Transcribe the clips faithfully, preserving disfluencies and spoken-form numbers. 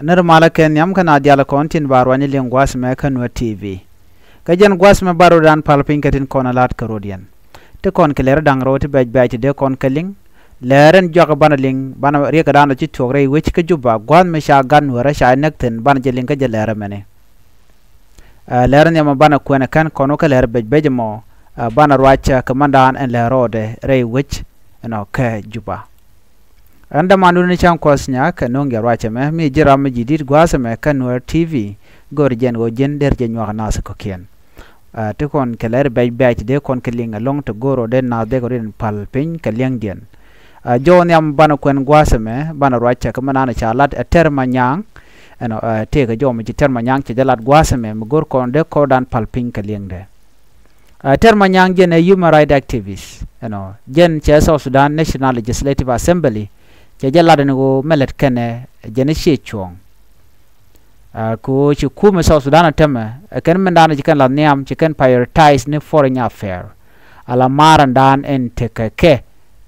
Nir malä kɛ nhiam kä na dial kɔn tin ba ruany liŋ gua̱a̱th mɛ kä Nuer T V. Kä jɛn gua̱a̱th mɛ ba rɔ̱dan pal piny kɛ tin kɔn a lat kä rɔ̱diɛn. Ti kɔn kɛ lɛr da̱ŋ rɔw ti bɛc bɛc ti dee kɔn kɛ liŋ. Lɛr ɛn juak banɛ liŋ banɛ riɛk dan ci tuɔk rɛy wec kä Juba gua̱a̱th mɛ ca gat Nuɛrä ca näk thi̱n banɛ jɛ liŋ kä jɛ lɛr ɛmɛni. Ɛ, lɛr nhiam banɛ kuɛn kɛn kɔn wä kä lɛr bɛc bɛc mɔ, ɛ, banɛ ruac kɛ mandan ɛn lɛr rɔɔdɛ rɛy wec ɛnɔ kɛ Juba. Ɛn dämandu ni cäŋ kuɔth nyak kɛ no̱o̱ŋ jɛ ruac ɛmɛ mi ji̱ ram mi ji̱ di̱t gua̱a̱th ɛmɛ kä Nuer T V. Go̱r jɛn ɣöö ji̱n der jɛ nyuak nath kɔ̱kiɛn. Ɛ, ti kɔn kɛ lɛr bɛc bɛc ti dee kɔn kɛ liŋ ɛlɔ̱ŋ ti go̱r ɣöö dee nath dee kɛ rɔ̱diɛn pal piny kɛ liɛŋdiɛn. Ɛ, jɔw nhiam banɛ kuɛn gua̱a̱th ɛmɛ banɛ ruac cɛ kɛ mi naan ca lat ɛ Tɛr Manyaŋ. Ɛnɔ, ɛ, tëëkɛ jɔw mi ci Tɛr Manyaŋ cɛ jɛ lat gua̱a̱th ɛmɛ mi go̱r kɔn dee kɔn dan pal piny kɛ liɛŋdɛ. Ɛ, Tɛr Manyaŋ jɛn ɛ human right activist. Ɛnɔ, jɛn cɛ South Sudan National Legislative Assembly cɛ jɛ lat ɛn ɣöö mɛ lät kɛnɛ jɛn ɛ ciɛ cuɔ̱ɔ̱ŋ. Ɛ, kɛ ɣöö ci kumɛ South Sudan ɛ tämɛ ɛ kɛn mindan ci kɛn la nhiam ci kɛn prioritize ni foreign affair. Ala marandan ɛn tekɛ kɛ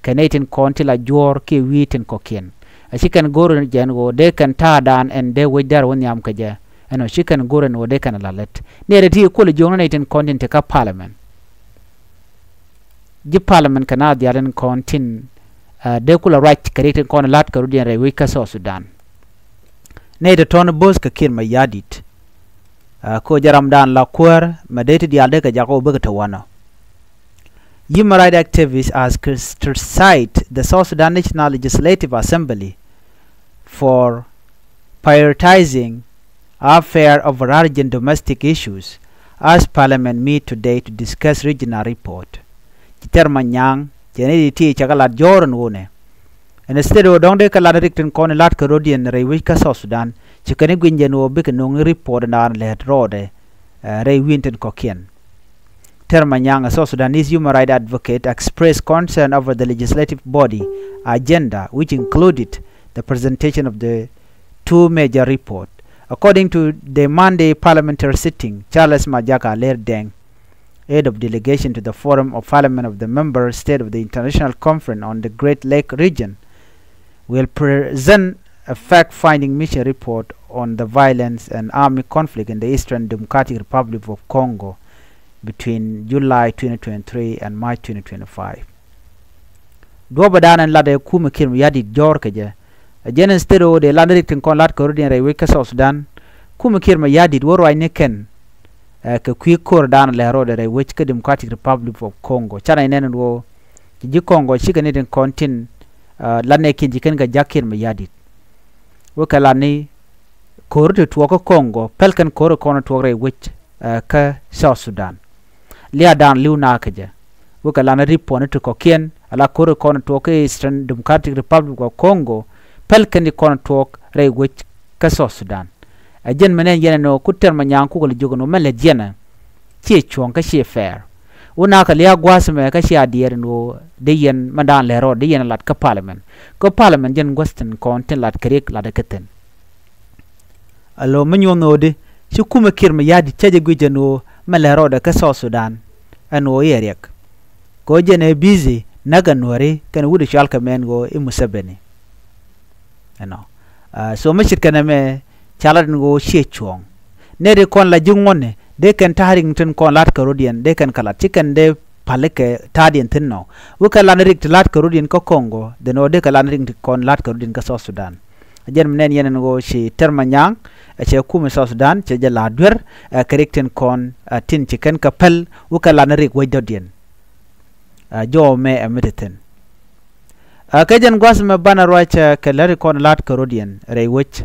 kɛ nɛy tin kɔn ti la juɔ̱ɔ̱r kiɛ wi̱i̱ tin kɔ̱kiɛn. Ɛ ci kɛn go̱r ɛn jɛn ɣöö dee kɛn ta̱a̱dan ɛn dee wec dɛr wä nhiam kɛ jɛ. Ɛnɔ ci kɛn go̱r ɛn ɣöö dee kɛn la lät ni ɛ ti kuɔl jiöŋ ni nɛy tin kɔn tin ti kä parliament. Ji̱ parliament kɛ na dhial in kɔn tin, ɛ, dee kulɛ ruac kɛ rik tin kɔn la̱t kɛ rɔ̱diɛn rɛy wec kä South Sudan. Nɛy tɔ̱tɔ̱ni bo̱o̱th kɛ Kiir Mayardit. Ɛ, ko jɛ ramdan la kuäär mɛ dee ti diaal dee kɛ jakä wä bikɛ te wanɔ. Human rights activists has criticized the South Sudan National Legislative Assembly for prioritizing affair over urgent domestic issues as parliament meet today to discuss regional report. Ci Tɛr Manyaŋ cɛ ni di ti cɛ kɛ lat jɔɔr ɛn wunɛ. Ɛn state wä dɔ̱ŋ dee kɛ lat rik tin kɔn lat kɛ rɔ̱diɛn rɛy wec kä South Sudan ci kɛn i̱ gui̱ny jɛn wä bikɛ no̱ŋ report ɛn an lɛt rɔɔdɛ, ɛ, rɛy wi̱n tin kɔ̱kiɛn. Tɛr Manyaŋ, a South Sudanese human rights advocate, expressed concern over the legislative body agenda, which included the presentation of the two major report. According to the Monday parliamentary sitting, Charles Majak Aler Deng, head of delegation to the Forum of Parliament of the Member State of the International Conference on the Great Lake Region, will present a fact-finding mission report on the violence and army conflict in the Eastern Democratic Republic of Congo between July twenty twenty-three and March twenty twenty-five. Duɔ̱pä dan ɛn lat ɛ kumɛ Kiir Mayardit jɔ̱ɔ̱r kɛ jɛ. Ɛ jɛn in state ɣöö dee lat ni rik tin kɔn lat kɛ rɔ̱diɛn rɛy wec kä South Sudan. Kumɛ Kiir Mayardit wä ruacni kɛn, ɛ, kɛ kui̱ ko̱r dan lɛ rɔɔdɛ rɛy wec kä Democratic Republic of Congo. Canɛ inɛn in ɣöö ci ji̱ Congo cikɛ ni tin kɔn tin, ɛ, lat nɛ kiɛn ci kɛn kɛ jak Kiir Mayardit. Wä kɛ lat ni ko̱r ti tuɔɔk kä Congo päl kɛn ko̱r kɔn tuɔɔk rɛy wec, ɛ, kä South Sudan. Lia̱a̱dan li̱w na kä jɛ. Wä kɛ lan rip puɔ̱ni ti kɔ̱kiɛn ala ko̱ri kɔn tuɔɔk kä Eastern Democratic Republic of Congo, päl kɛn ti kɔn tuɔɔk rɛy wec kä South Sudan. Ɛ jɛn mɛn ɛn yɛn ɛn ɣöö ku Tɛr Manyaŋ kukɛ lɛ jiök ɛn ɣöö mɛn lɛ jiɛn ɛ ciɛ cuɔ̱ɔ̱ŋ kä ciɛ fair. Wä na kɛ lia̱a̱ gua̱a̱th ɛmɛ kä cia diɛɛr ɛn ɣöö dee yɛn mɛn daan lɛr rɔɔd dee yɛn lat kä parliament. Kä parliament jɛn gua̱th tin kɔn tin lat kɛ riɛk lat ɛ kä thi̱n. Alo mi nyuɔ̱n ɣöödi ci kumɛ Kiir Mayardit cä jɛ guic ɛn ɣöö mɛ lɛ rɔɔdɛ kä South Sudan ɛn ɣöö i̱ ɛ riɛk. Kɛ ɣöö jɛn ɛ busy näk ɛ Nuääri kɛnɛ wut ɛ cɔal kɛ mɛ ɛn ɣöö i̱ Museveni. Ɛnɔ. Aa, so mi ce̱tkɛ nɛmɛ ca lat ɛn ɣöö ciɛ cuɔ̱ɔ̱ŋ. Nɛy ti kɔn la ji̱ ŋuɔ̱tni dee kɛn ta̱a̱ rik tin kɔn la̱t kɛ rɔ̱diɛn dee kɛn kɛ la̱t ci kɛn dee pa̱likɛ ta̱a̱diɛn thi̱n nɔ. Wä kɛ lan rik ti la̱t kɛ rɔ̱diɛn kä Congo dhen ɣöö dee kɛ lan rik ti kɔn la̱t kɛ rɔ̱diɛn kä South Sudan. A jɛn mi nɛn yɛn ɛn ɣöö ci Tɛr Manyaŋ ɛ cɛ kumɛ South Sudan cɛ jɛ la̱a̱t duer ɛ kɛ rik tin kɔn ɛ tin ci kɛn kɛ päl wä kɛ lan rik wec dɔ̱diɛn. Ɛ jɔw mɛ ɛ mi ti thi̱n. Ɛ kɛ jɛn gua̱th mɛ banɛ ruac ɛ kɛ lät kɔn la̱t kɛ rɔ̱diɛn rɛy wec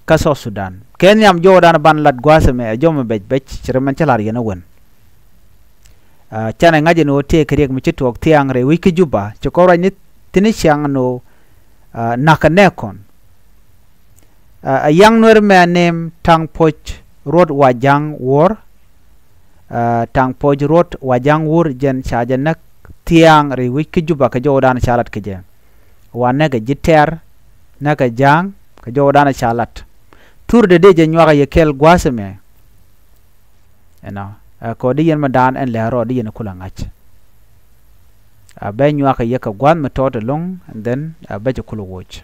kä South Sudan. Kɛ nhiam jɔwdan banɛ lat gua̱th mɛ ɛ jɔw mɛ bɛc bɛc ci rɛ mɛn cä la̱r yɛn ɛ wen. Ɛ canɛ ŋa̱c ɛn ɣöö tëëkɛ riɛk mi ci tuɔɔk thia̱a̱ŋ rɛy wec kä Juba ci kɔn ruac ni thi̱n i̱ ciaŋ ɛn ɣöö, ɛ, na̱k kɛ nɛɛkɔn. Ɛ, ɛ yaŋ Nuɛr mɛ ɛ nɛɛm Taŋ Puɔ̱c Ruɔ̱t Wajaŋ Wuɔ̱r. Ɛ, Taŋ Puɔ̱c Ruɔ̱t Wajaŋ Wuɔ̱r jɛn ca jɛ näk thia̱a̱ŋ rɛy wec kä Juba kɛ jɔwdan ca lat kɛ jɛ. Wa näkɛ ji̱ Tɛr, näkɛ Ja̱a̱ŋ, kɛ jɔwdan ca lat. Thurdɛ dee jɛ nyuak ɛ yɛ kɛl gua̱a̱th ɛmɛ. Ɛnɔ, ɛ kɔ di yɛn mi daan ɛn lɛ rɔ di yɛn kulɛ ŋa̱c. A bɛ nyuak ɛ yɛ kɛ gua̱a̱th mi tɔɔt ɛlɔ̱ŋ, and then a bɛ cɛ kulɛ woc.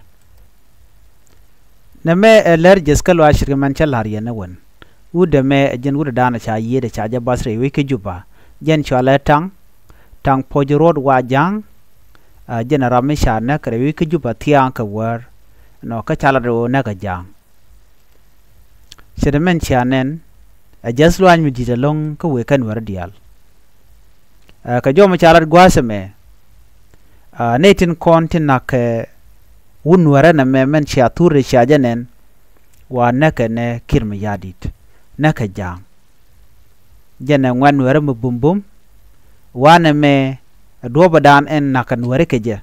Nɛmɛ ɛ lär Jiɛth kä Luaak Cir kɛ mɛn cä la̱r yɛn ɛ wän. Wut ɛmɛ ɛ jɛn wut ɛ da̱a̱n ɛ ca yiëëd ɛ ca jɛ bath rɛy wec kä Juba. Jɛn cɔalɛ Taŋ, Taŋ Puɔc Ruɔt Wa Ja̱a̱ŋ. Ɛ jɛn ɛ ram mi ca näk rɛy wec kä Juba thia̱a̱ŋ kɛ wäär. Nɔ kä ca lat ɛ ɣöö näk ɛ Ja̱a̱ŋ. Ce̱t mɛn cia nɛn ɛ Jiɛth Luaak mi di̱i̱t ɛlɔ̱ŋ kä wëë kä Nuäärä diaal. Ɛ kɛ jɔmɛ ca lat gua̱a̱th ɛmɛ. Ɛ nɛy tin kɔn tin na̱k kɛ wut Nuäärä nɛmɛ mɛn cia thurɛ cia jɛ nɛn. Wa näkɛ nɛ Kiir Mayardit, näkɛ Ja̱a̱ŋ. Jɛn ɛ ŋuɛ̈t Nuäärä mi bumbum. Wa nɛmɛ ɛ duɔ̱ɔ̱pädan ɛn na̱kɛ Nuäärä kɛ jɛ.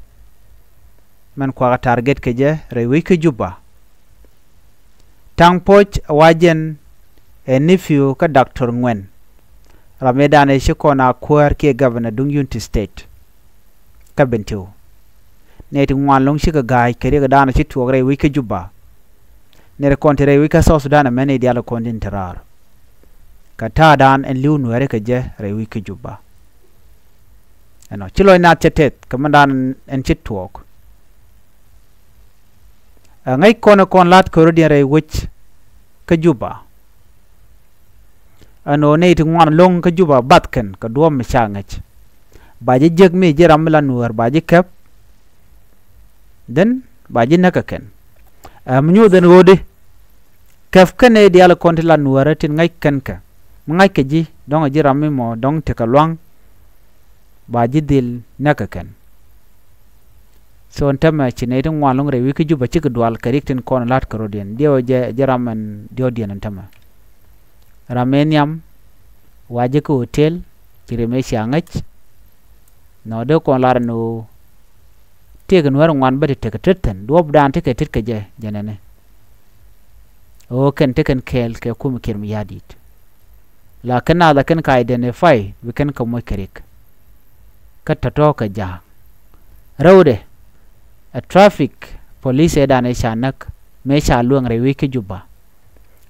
Mɛn kuakä target kɛ jɛ rɛy wec kä Juba. Taŋ Puɔc wa jɛn ɛ nephew kä Doctor Nguɛn. Ram ëëdan ëë ci kɔn a kuäär kiɛ governor duŋ Unity State kä Bentiu. Nɛy ti ŋuan lo̱ŋ cikɛ ga̱a̱c kɛ riɛkdan ci tuɔɔk rɛy wec kä Juba. Nɛy ti kɔn ti rɛy wec kä South Sudan ɛmɛ nɛy diaal kɔn tin te raar. Kɛ ta̱a̱dan ɛn li̱w Nuäärä kɛ jɛ rɛy wec kä Juba. Ɛnɔ ci lɔc naath cɛ tɛth kɛ mɛndan ɛn ci tuɔɔk. Ɛ ŋäc kɔn ɛ kɔn la̱t kɛ rɔ̱diɛn rɛy wec kä Juba. Ɛn ɣöö nɛy ti ŋuan lo̱ŋ kä Juba bath kɛn kɛ duɔ̱ɔ̱p mi ca ŋäc. Ba ji̱ jiäk mi ji̱ ram mi la Nuäär ba ji̱ käp. Then ba ji̱ näk kɛ kɛn. Ɛ mi nyuuth ɛn ɣöödi. Käp kɛn nɛy diaal kɔn ti la Nuäärä tin ŋäc kɛn kɛ mi ŋa̱ckɛ ji̱ dɔ̱ŋ ɛ ji̱ ram mi mɔ dɔ̱ŋ tekɛ lua̱ŋ. Ba ji̱ dhil näk kɛ kɛn. So ɛn tämɛ ci nɛy ti ŋuan lo̱ŋ rɛy wec kä Juba cikɛ dual kɛ riɛk tin kɔn la̱t kɛ rɔ̱diɛn diɛw jɛ ji̱ ram ɛn diɔ̱ɔ̱diɛn ɛn tämɛ. Ram ëë nhiam wa ji̱ kä hotel ci ri mëë cia ŋäc. Nɔ dee kɔn lar ɛn ɣöö tëëkɛ Nuäär ŋuan bä ti tekɛ tet thi̱n duɔ̱ɔ̱pdan tekɛ tet kɛ jɛ jɛ nɛnɛ. Ɣöö kɛn tekɛn kɛɛl kɛ kum Kiir Mayardit. La kɛn naath a kɛn ka identify bi kɛn kɛ moc kɛ riɛk. Kä tɔ̱tɔ̱ kɛ Ja̱a̱ŋ. Rɛwdɛ ɛ traffic police ëëdan ëë ca näk mëë ca lueŋ rɛy wec kä Juba.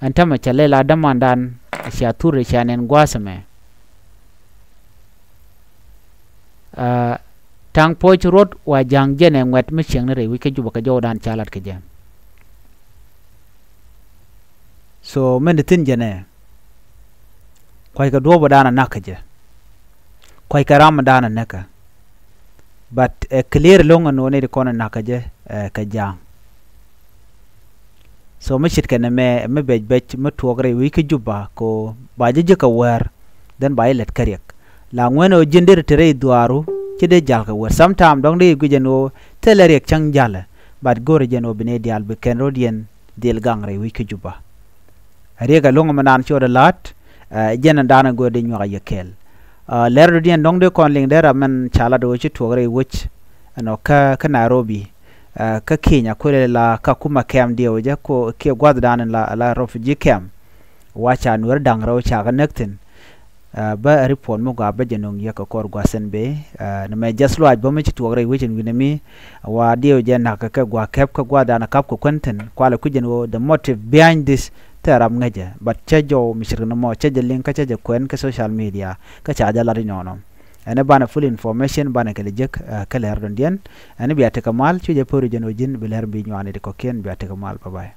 Ɛn tämɛ cɛ lɛl a dämandan cia thur cia nɛn gua̱a̱th ɛmɛ. Aa, Taŋ Puɔc Ruɔt Wa Ja̱a̱ŋ jɛn ɛ ŋuɛ̈t mi cieŋni rɛy wec kä Juba kɛ jɔwdan ca lat kɛ jɛ. So mɛn ti thi̱n jɛn ɛ kuackɛ duɔ̱ɔ̱pädan a näk kä jɛ. Kuackɛ ramdan a näk kä. But ɛ clear lo̱ŋ ɛn ɣöö nɛy ti kɔn ɛ näk kä jɛ ɛ kɛ Ja̱a̱ŋ. So mi ce̱tkɛ nɛmɛ mi bɛc bɛc mi tuɔɔk rɛy wec kä Juba kɛ ɣöö ba ji̱ jiäk kɛ wäär. Then ba ji̱ lät kä riɛk la ŋuɛn ɣöö ji̱n deri te rɛy dhuaaru ci dee ja̱l kɛ wäär. Sometime dɔ̱ŋ dee ji̱ guic ɛn ɣöö thilɛ riɛk cäŋ ja̱lɛ. But go̱rɛ jɛn ɣöö bi nɛy diaal bi kɛn rɔ̱diɛn dhil gaŋ rɛy wec kä Juba. Riɛk ɛ lo̱ŋ ɛmɛ naan ci ɣöö dee la̱t ɛ jɛn ɛn da̱a̱n ɛ go̱o̱r dee nyuak ɛ yɛ kɛɛl. Ɛ lɛr dɔ̱diɛn dɔ̱ŋ dee kɔn liŋ dee ram mɛn ca lat ɣöö ci tuɔɔk rɛy wec ɛnɔ kä kä Nairobi. Ɛ kä Kenya kuël la Kakuma camp diɛw jɛ kiɛ gua̱thdan la la refugee camp. Wa ca Nuäär da̱ŋ rɛw ca kɛ näk thi̱n. Ɛ bä report mi gɔaa bä jɛ nöŋ yɛ kɛ kɔr gua̱th ɛn bee. Ɛ nɛmɛ Jiɛth Luaak bä mi ci tuɔɔk rɛy wec ɛn wi̱nɛ mi. Wa diɛw jɛ na̱k kɛ gua̱a̱ käp kä gua̱thdan käp kɛ kuɛn thi̱n kualɛ kui̱c ɛn ɣöö the motive behind this. Thil ram ŋäcɛ but cä jɔw mi ce̱tkɛ nɔmɔ cä jɛ liŋ kä cä jɛ kuɛn kä social media kä ca jɛ lat inɔnɔ. Ɛn ɛ banɛ full information banɛ kɛ lɛ jek ɛ kä lɛr dɔ̱ŋdiɛn. Ɛn bia tekɛ mal cu jɛ po̱ri jɛn ɣöö ji̱n bi lɛr bi nyuani ti kɔ̱kiɛn bia tekɛ mal. Bye bye.